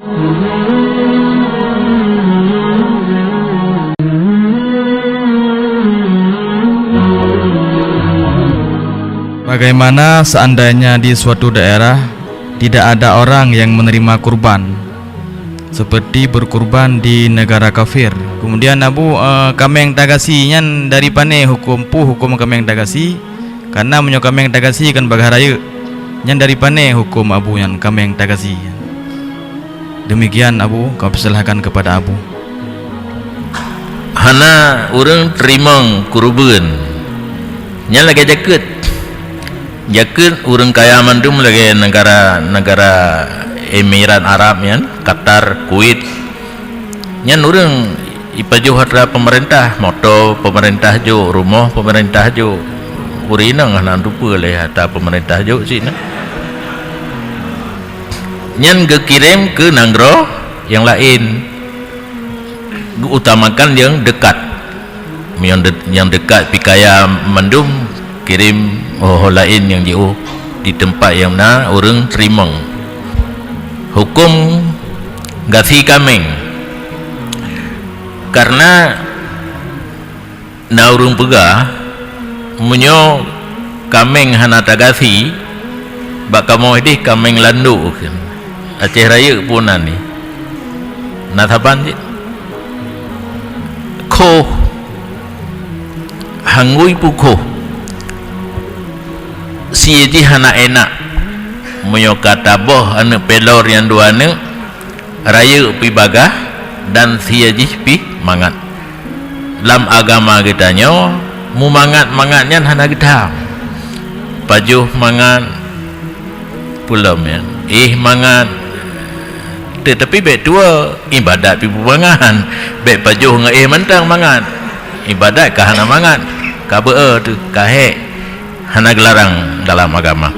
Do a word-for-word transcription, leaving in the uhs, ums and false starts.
Bagaimana seandainya di suatu daerah tidak ada orang yang menerima kurban, seperti berkurban di negara kafir? Kemudian Abu, eh, kaméng tagasi nyan dari pané huköm, peue huköm kaméng tagasi? Karena meunyoe kaméng tagasi kan bagaih rayeuk, nyan dari pané huköm Abu nyan kaméng tagasi? Demikian Abu, kami persilahkan kepada Abu. Hana ureuëng teurimong kureubeuen. Nyan lagée jakeuet. Jakeuet ureuëng kaya mandum lagée negara-negara Emirat Arab nyan, Qatar, Kuwait. Nyan ureuëng ipajoh atra peumeurintah, moto peumeurintah jok, rumoh peumeurintah jok. Ureuëng inong hana tupeue lé atra peumeurintah jok cit na. Nyan geukirém keu nanggroe nyang laén, geuutamakan nyang deukat. Nyang de-, nyang deukat pih kaya mandum, kirém ho-ho laén nyang jiôh di teumpat nyang na ureuëng teurimong. Huköm gasi kaméng. Karena na ureuëng peugah, meunyoe kaméng hana tagasi, bak kamoe idéh kaméng landok kheun. Aceh Rayeuk pun na ni. Na saban cit. Khoh. Hanggui pukhoh. Sie jih hana enak. Meunyoe ka taboh aneuëk pelor nyang dua aneuëk, rayeuk pih bagaih dan sie jih pih mangat. Lam agama geutanyoe, mumangat-mangat nyan hana geutham. Pajoh mangat, peulom nyan, éh mangat. Teutapi bék tuwoe, iébadat pih beumangat. Bék pajoh ngon éh mantong mangat. Iébadat ka hana mangat, ka beu-e teuh, ka hék. Hana geularang dalam agama.